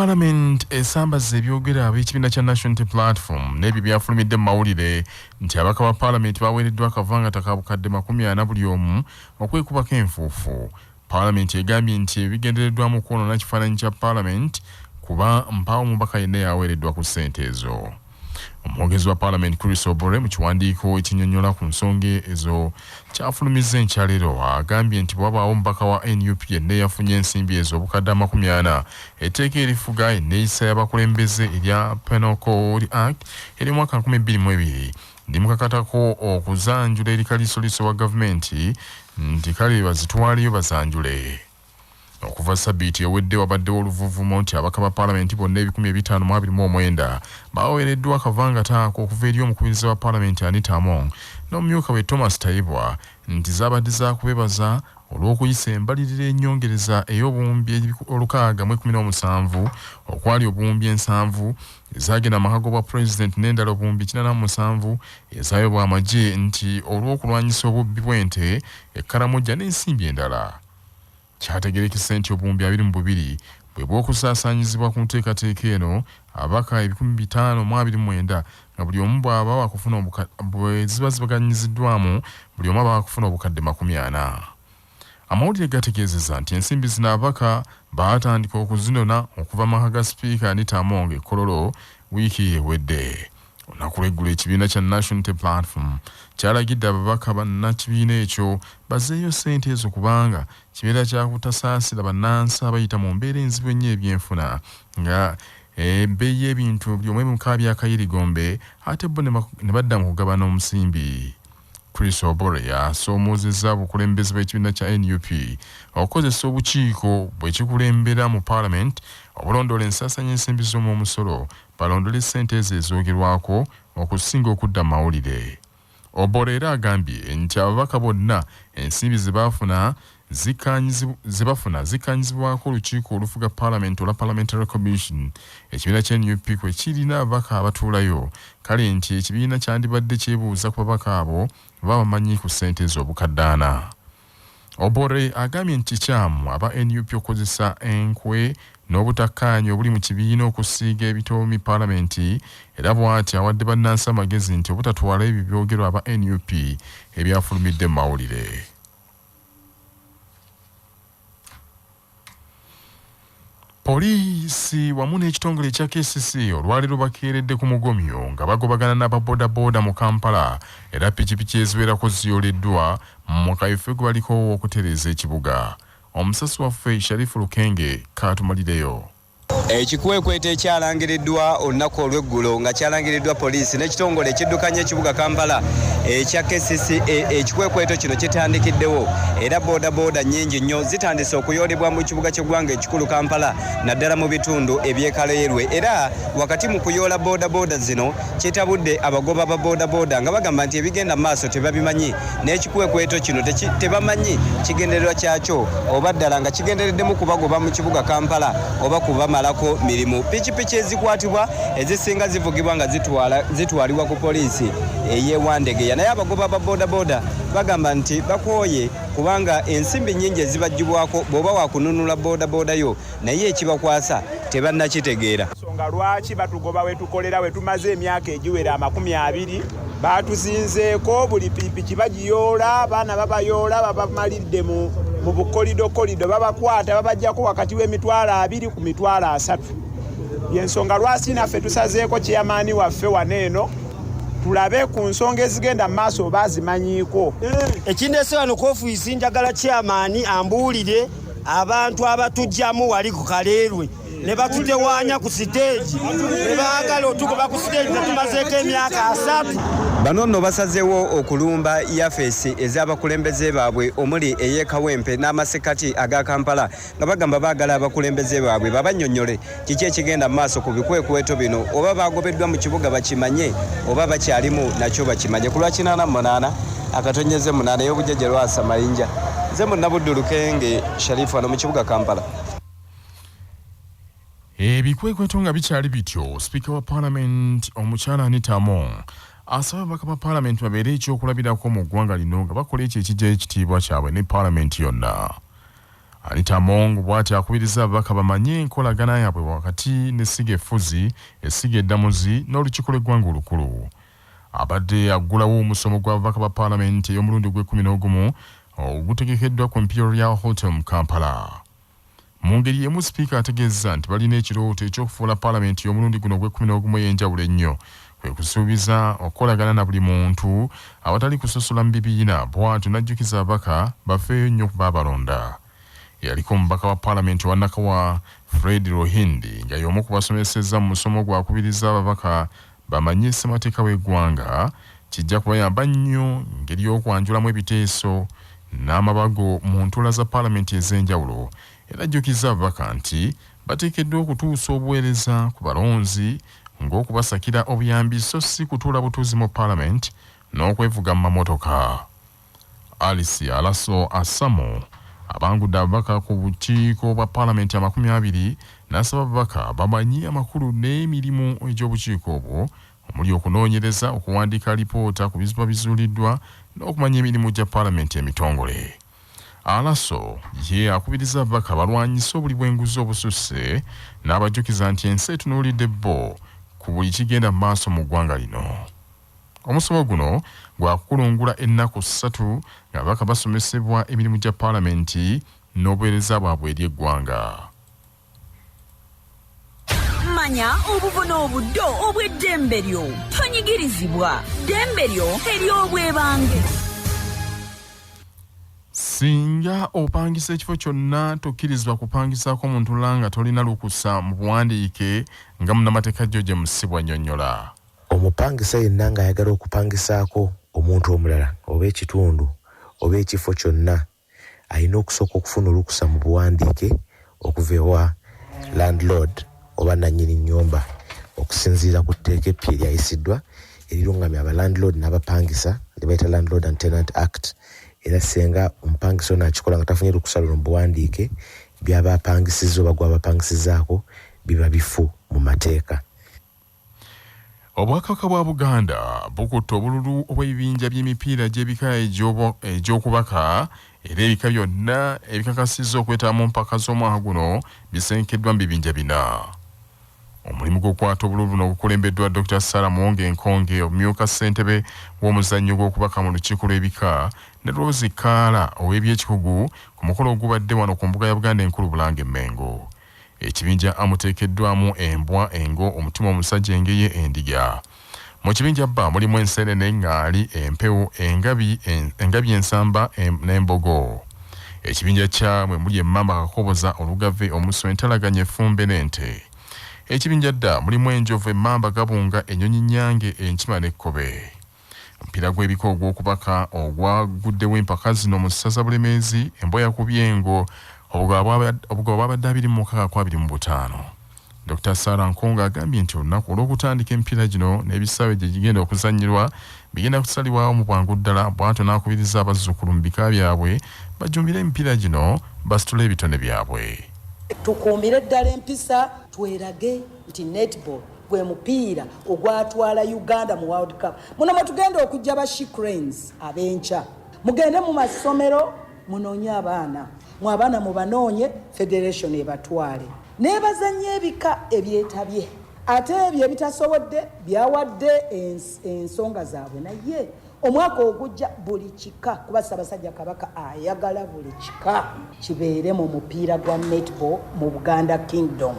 Parliament esambaza ebyogera ab'ekibiina kya National Unity Platform n'ebyo byafulumidde mu mawulire nti ababaka ba Parliament baweereddwa akavangata ka bukadde 40 buli omu okwekubako enfuufu. Parliament egambye nti ebigendereddwamu kwonoona kifaananyi kya Parliament kuba mpaawo omubaka yenna yaweereddwa ku ssente ezo. Omwogezi wa Parliament Chris Obore mu kiwandiiko ekinyonnyola ku nsonga ezo kyafulumizza enkya leero agambye nti bw'wabaawo omubaka wa NUP yenna eyafunye ensimbi ezo obukadde 40, etteeka erifuga enneeyisa y'abakulembeze erya Penal Code Act eri mwaka 2002 limukakatako okuzanjula eri kaliisoliiso wa gavumenti nti kale bazitwaleyo bazanjule. Okuva sabbiiti ewedde wabaddewo oluvuvumo nti ababaka ba Paalamenti bonna 529 baweereddwa akavangata ako okuva eri omukubiriza wa Paalamenti Anita Among n'omumyuka we Thomas Tayebwa nti zaabadde zakubebaza olw'okuyisa embalirira ennyongereza ey'obuwumbi 617 okwali obuwumbi 70 ezaagenda mu maka g'obwa Pulezidenti n'endala obuwumbi 87 ezaayobwa amagye nti olw'okulwanyisa obubbi bw'ente e Karamoja n'ensimbi endala. Kyategeerekese nti obuwumbi 22 bwe bw'okusaasaanyizibwa ku nteekateeka eno ababaka 529 nga buli omu bw'aba wakufuna bwe ziba zibaganyiziddwamu buli omu aba wakufuna obukadde 40. Amawulire gategeezezza nti ensimbi zino ababaka baatandika okuzinona okuva mu maka ga Sipiika Anita Among e Kololo wiiki ewedde. Olunaku lw'eggulo ekibiina kya National Unity Platform kyalagidde ababaka bannakibiina ekyo bazeeyo ssente ezo kubanga kibeera kya kutasaasira bannansi abayita mu mbeera enzibu ennyo ebyenfuna nga ebbeeyi y'ebintu buli omu emukaabya akayirigombe ate bo ne badda mu kugabana omusimbi. Chris Obore yasoomoozezza obukulembeze bw'ekibiina kya NUP okukozesa obukiiko bwe kikulembera mu Palamenti obulondoola ensaasaanya y'ensimbi z'omuomusolo balondole ssente ezo ezoogerwako okusinga okudda mu mawulire. Obore era agambye nti ababaka bonna ensimbi ze baafuna ze bafuna zikkaanyizibwako olukiiko olufuga Palamenti olwa Parliamentary Commission ekibiina kya NUP kwe kirina ababaka abatuulayo kale nti ekibiina kyandibadde kyebuuza ku babaka abo oba bamanyi ku ssente ezo obukadde 40. Obore agambye nti kikyamu aba NUP okukozesa enkwe n'obutakkaanya obuli mu kibiina okusiiga ebitoomi Palamenti era bw'atyo awadde bannansi amagezi nti obutatwala ebyo byogerwa aba NUP ebyafulumidde mu mawulire. Poliisi wamu n'ekitongole ekya KCC olwaleero bakeeredde ku mugomyo nga bagobagana n'ababodaboda mu Kampala era pikipiki eziwerako ziyoleddwa mu kaweefube gwe baliko ow'okutereeza ekibuga. Omusasi waffe Sharifu Lukenge kaatumalireyo. Ekikwekweto ekyalangiriddwa olunaku olw'eggulo nga kyalangiriddwa poliisi n'ekitongole ekiddukanya ekibuga Kampala ekya KCCA. Ekikwekweto kino kitandikiddewo era boodabooda nnyingi nnyo zitandise okuyoolebwa mu kibuga ky'eggwanga ekikulu Kampala naddala mu bitundu eby'e Kaleerwe. Era wakati mu kuyoola boodabooda zino kitabudde abagoba ba boodabooda nga bagamba nti ebigenda mu maaso tebabimanyi n'ekikwekweto kino tebamanyi kigendererwa kyakyo oba ddala nga kigendereddemu kubagoba mu kibuga Kampala oba kubamalako mirimu. Pikipiki ezikwatibwa ezisinga zivugibwa nga zitwalibwa ku poliisi ey'e Wandegeya, naye abagoba ba boodabooda bagamba nti bakooye kubanga ensimbi nnyingi ezibaggyibwako bw'oba wakununula boodabooda yo, naye ekibakwasa tebannakitegeera. Ensonga lwaki batugoba wetukolera wetumaze emyaka egiwera 20 batuzinzeeko buli pikipiki bagiyoola, abaana babayoola, babamalidde mu bukolido kolido, babakwata babajjako wakati w'emitwalo 20 ku 30,000. Yensonga lwaki naffe tusazeeko chairman waffe wano eno tulabe ku nsonga ezigenda mu maaso oba azimanyiiko. Ekindeese wano ku ofiisi, njagala chairman ambuulire abantu abatujjamu wali ku Kaleerwe ne batutewaanya ku siteegi ne baagala otugoba ku siteegi tetumazeeko emyaka 30. Bano nno basazeewo okulumba yafeesi ez'abakulembeze baabwe omuli ey'e Kawempe n'amasekati aga Kampala nga bagamba baagala abakulembeze baabwe babannyonnyole kiki ekigenda mu maaso ku bikwekweto bino, oba bagobeddwa mu kibuga bakimanye oba bakyalimu nakyo bakimanye. Ku lwa 88.8 ey'obujjajja Lwasa Mayinja, nze Munnabuddu Lukenge Sharifu wano mu kibuga Kampala. Ebikwekweto nga bikyali bityo, sipiika wa Paalamenti omukyala Anita Among asaba ababaka ba Paalamenti babeere ekyokulabirako mu ggwanga lino nga bakola ekyo ekijjayo ekitiibwa kyabwe ne Paalamenti yonna. Anita Among bw'ati akubiriza ababaka bamanye enkolagana yaabwe wakati n'essiga effuzi, essiga eddamuzi n'olukiiko lw'eggwanga olukulu. Abadde aggulawo omusomo gw'ababaka ba paalamenti ey'omulundi ogw'ekkumi n'ogumu ogutegekeddwa ku Imperial Hotel mu Kampala. Mu ngeri y'emu sipiika ategeezza nti balina ekirooto eky'okufuula paalamenti y'omulundi guno ogw'ekkumi n'ogumu ey'enjawulo ennyo, kwe kusuubiza okukolagana na buli muntu awatali kusosola mu bibiina, bw'atyo n'ajjukiza ababaka bafeeyo nnyo ku baabalonda. Eyaliko omubaka wa paalamenti owa Nakawa, Fred Ruhindi nga y'omu ku basomesezza mu musomo gw'akubiriza ababaka bamanye ssemateeka w'eggwanga, kijja kubayamba nnyo ngeri y'okwanjulamu ebiteeso n'amabago mu ntuula za paalamenti ez'enjawulo era ajjukizza ababaka nti bateekeddwa okutuusa obuweereza ku balonzi ng'okubasakira obuyambi so si kutuula butuuzi mu paalamenti n'okwevuga mu mamotoka. Alice Alaso Asamo abangudde ababaka ku bukiiko bwa paalamenti 20 n'asaba ababaka bamanye amakulu n'emirimu egy'obukiiko obwo omuli okunoonyereza, okuwandiika alipoota ku bizibu bizuuliddwa n'okumanya emirimu gya paalamenti emitongole. Alaso ye akubiriza ababaka balwanyise obuli bw'enguzi obususse n'abajjukiza nti ensi etunuulidde bo ku buli kigenda mu maaso mu ggwanga lino. Omusomo guno gwakukulungula ennaku 3 ng'ababaka basomesebwa emirimu gya paalamenti n'obuweereza bwabwe eri eggwanga. Manya obuvo n'obuddo obw'eddembe lyo, tonyigirizibwa, ddembe lyo ery'obwebange. Singa opangisa ekifo kyonna tokkirizibwa kupangisaako muntu mulala nga tolina lukusa mu buwandiike, nga munnamateeka George Musibwa annyonnyola. Omupangisa yenna ng'ayagala okupangisaako omuntu omulala oba ekitundu oba ekifo kyonna alina okusooka okufuna olukusa mu buwandiike okuva ewa landlord oba nannyini nnyumba okusinziira ku tteeka eppya eryayisiddwa erirungamya aba landlord n'abapangisa lye bayita Landlord and Tenant Act. Era singa omupangisa ono akikola nga tafunye lukusa luno mu buwandiike, by'aba apangisizza oba gw'aba apangisizaako biba bifu mu mateeka. Obwakabaka bwa Buganda bukutte obululu obw'ebibinja by'emipiira gy'ebika egy'okubaka era ebika byonna ebikakasizza okwetaba mu mpaka z'omwaka guno bisengekeddwa mu bibinja 4. Omulimu gw'okukwata obululu buno gukulembeddwa Dr. Sarah Muwonge Nkonge, omumyuka ssentebe w'omuzannyo gw'okubaka mu lukiiko lw'ebika, ne Rose Kaala ow'ebyekikugu ku mukolo ogubadde wano ku mbuga ya Buganda enkulu Bulange Mmengo. Ekibinja A muteekeddwamu embwa, engo, omutima, omusajja, engeye, endiga. Mu kibinja B mulimu enseenene, ŋŋaali, empewo, engabi, engabi ensamba n'embogo. Ekibinja K mwe muli emmamba, kakoboza, olugave, omuso, entalaganya, effumbe n'ente. Ekibinja D mulimu enjovu, emmamba, gabunga, ennyonyi nnyange, enkima n'ekkobe. Omupiira gw'ebika ogw'okubaka ogwaguddewo empaka zino mu ssaza Bulemeezi, embwa yakubye engo, obugabo bwabadde 26 ku 25. Dr. Sarah Nkonge agambye nti olunaku olw'okutandika emipiira gino n'ebisaawe gye gigenda okuzannyirwa bigenda kusalibwawo mu bwangu ddala, bw'atyo n'akubiriza abazzukulu mu bika byabwe bajumbire emipiira gino basitule ebitone byabwe. Tukuumire ddala empisa, twerage nti netball gwe mupiira ogwatwala Uganda mu World Cup. Muno mwe tugenda okujja ba She Cranes ab'enkya. Mugende mu masomero munoonye abaana, mwe abaana mubanoonye, federation ebatwale. Neebaza nnyo ebika ebyetabye, ate ebyo ebitasobodde byawadde ensonga zaabwe, naye omwaka ogujja buli kika, kuba Ssaabasajja Kabaka ayagala buli kika kibeere mu mupiira gwa netball mu Buganda Kingdom.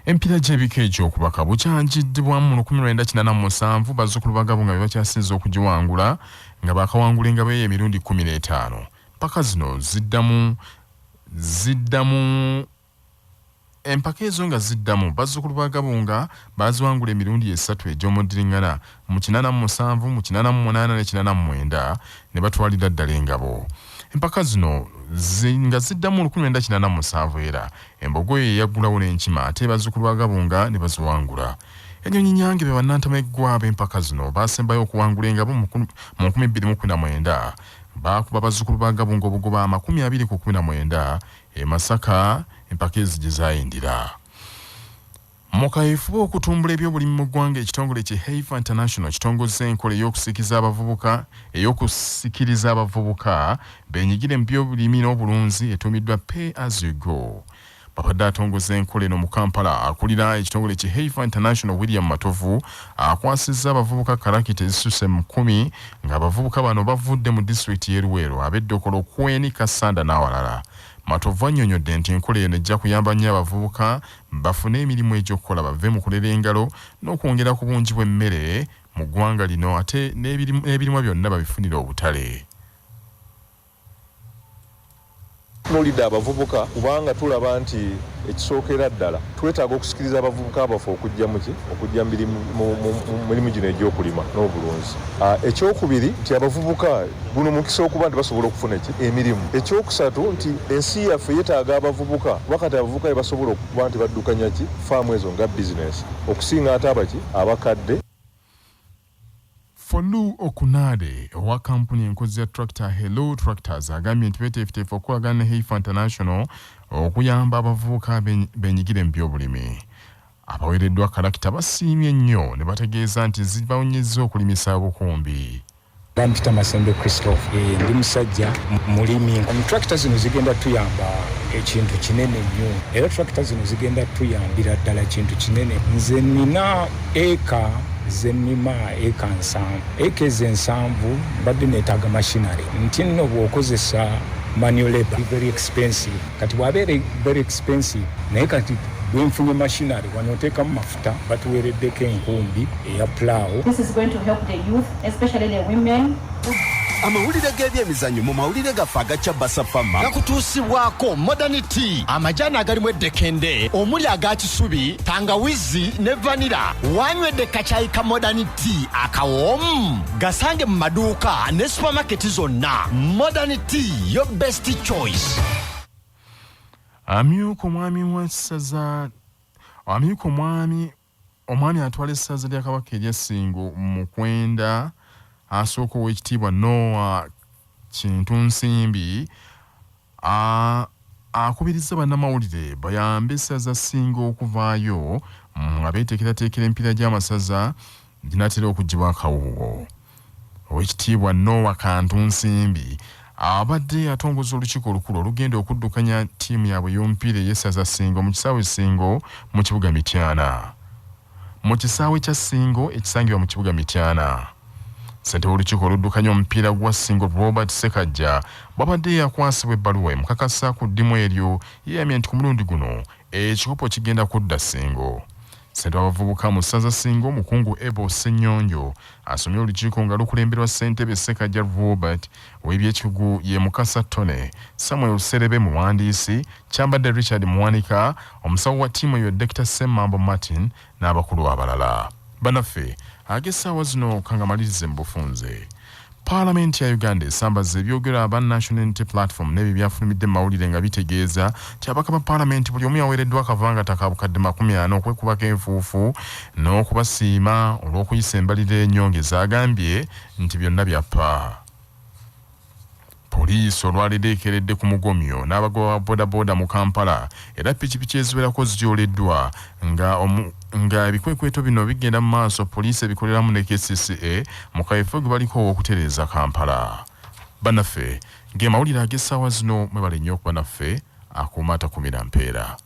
Emipiira gy'ebika egy'okubaka bukyangiddibwamu mu 1987, bazzukulu ba Gabunga be bakyasinze okugiwangula nga baakawangula engabo eyo emirundi 15. Mpaka zino ziddamu ziddamu empaka ezo nga ziddamu bazzukulu ba Gabunga baaziwangula emirundi 3 egy'omuddiriŋŋana mu 87, mu 88 ne 89 ne batwalira ddala engabo. Empaka zino nga ziddamu 1987 era embogo ye yaggulawo n'enkima ate bazzukulu ba Gabunga ne baziwangula. Ennyonyi nnyange be bannantameggwa b'empaka zino baasembayo okuwangula engabo mu 2019. Baakuba bazzukulu ba Gabunga obugoba 20 ku 19 e Masaka empaka ezo gye zaayindira. Mu kaweefube okutumbula ebyobulimi mu ggwanga, ekitongole ki Heifer International kitongozza enkola ey'okusikiriza abavubuka beenyigire mu byobulimi n'obulunzi etuumiddwa Pay As You Go. Babadde atongoza enkola eno mu Kampala, akulira ekitongole ki Heifer International William Matovu akwasizza abavubuka kalakita ezisuse mu 10, ng'abavubuka bano bavudde mu disitulikiti y'e Luweero, ab'e Dokolo, Kweni, Kassanda n'awalala. Matovu annyonnyodde nti enkola eno ejja kuyamba nnyo abavubuka bafune emirimu egy'okukola, bave mu kulera engalo n'okwongera ku bungi bw'emmere mu ggwanga lino, ate n'ebirimwa byonna babifunire obutale. Tunuulidde abavubuka kubanga tulaba nti ekisookera ddala twetaaga okusikiriza abavubuka baffe okujja muki okujja mu mirimu gino egy'okulima n'obulunzi. Ekyokubiri nti abavubuka guno mukisa okuba nti basobola okufuna eki emirimu. Ekyokusatu nti ensi yaffe yeetaaga abavubuka, kuba kati abavubuka be basobola okuba nti baddukanya ki faamu ezo nga bizinesi okusinga ate abaki abakadde. Folu Okunade owa kampuni enkozi ya tractor Hello Tractors agambye nti beteefuteefu okukolagana ne Heifer International okuyamba abavubuka beenyigire mu byobulimi. Abaweereddwa kalakita basiimye nnyo ne bategeeza nti zibawonyezza okulimisa obukumbi. Bampita Masembe Christophe, ndi musajja mulimi. Tractor zino zigenda tuyamba ekintu kinene nnyo, era tractor zino zigenda tuyambira ddala kintu kinene. Nze nina eka zennima, eka 70. Eka ezo 70 mbadde neetaaga machinery, nti nno bw'okozesa manual labor very expensive. Kati bw'abeera very expensive, naye kati bwenfunye machinery, wano oteekamu mafuta, batuweereddeko enkumbi eya plow. This is going to help the youth, especially the women. Amawulire g'ebyemizannyo mu mawulire gaffe agacya Basafama gakutuusibwako Modern Tea, amajaani agalimu eddekende omuli aga kisubi, tangawizi ne vanilla. Wanywedde kacyayi ka Modern Tea akawoomu? Gasange mu maduuka ne supamaketi zonna. Modern Tea, your best choice. Amyuka omwami wa ssaza, amyuka omwami atwala essaza lya Kabaka erya Ssingo, Mukwenda asooka, ow'ekitiibwa Noah Kintu Nsimbi, akubiriza bannamawulire bayambe essaza Ssingo okuvaayo nga beeteekerateekera emipiira gy'amasaza ginaatera okuggyibwa akawuuwo. Owekitiibwa Noah Kantu Nsimbi abadde atongoza olukiiko olukulu olugenda okuddukanya ttiimu yaabwe ey'omupiira ey'essaza Ssingo mu kisaawe Ssingo mu kibuga Mityana, mu kisaawe kya Ssingo ekisangibwa mu kibuga Mityana. Ssentebe w'olukiiko oluddukanya omupiira gwa Ssingo, Robert Sekajja, bw'abadde yakwasibwa ebbaluwa emukakasa ku ddimu eryo, yeeyamye nti ku mulundi guno ekikopo kigenda kudda Ssingo. Ssentebe w'abavubuka mu ssaza Ssingo, omukungu Ebo Ssennyonjo, asomye olukiiko nga lukulemberwa ssentebe Sekajja Robert, ow'ebyekikugu ye Mukasa Tone, Samuel Serebe muwandiisi, Kyambadde Richard Muwanika, omusawo wa ttiimu eyo Dr Semmambo Martin n'abakulu abalala. Bannaffe, ag'essaawa zino kangamalirize mu bufunze. Paalamenti ya Uganda esambaza ebyogera aba National Unity Platform n'ebyo byafulumidde mu mawulire nga bitegeeza nti ababaka ba paalamenti buli omu yaweereddwa akavangata ka bukadde 40 okwekubako enfuufu n'okubasiima olw'okuyisa embalirira ennyongeza. Agambye nti byonna byappa. Poliisi olwaleero ekeeredde ku mugomyo n'abagoba ba bodaboda mu Kampala, era pikipiki eziwerako zyoleddwa nga ebikwekweto bino bigenda mu maaso. Poliisi ebikoleramu ne KCCA mu kaweefube gwe baliko ow'okutereeza Kampala. Bannaffe, ng'emawulire ag'essaawa zino, mwebale nnyo okuba naffe. Akuuma atakumira mpeera.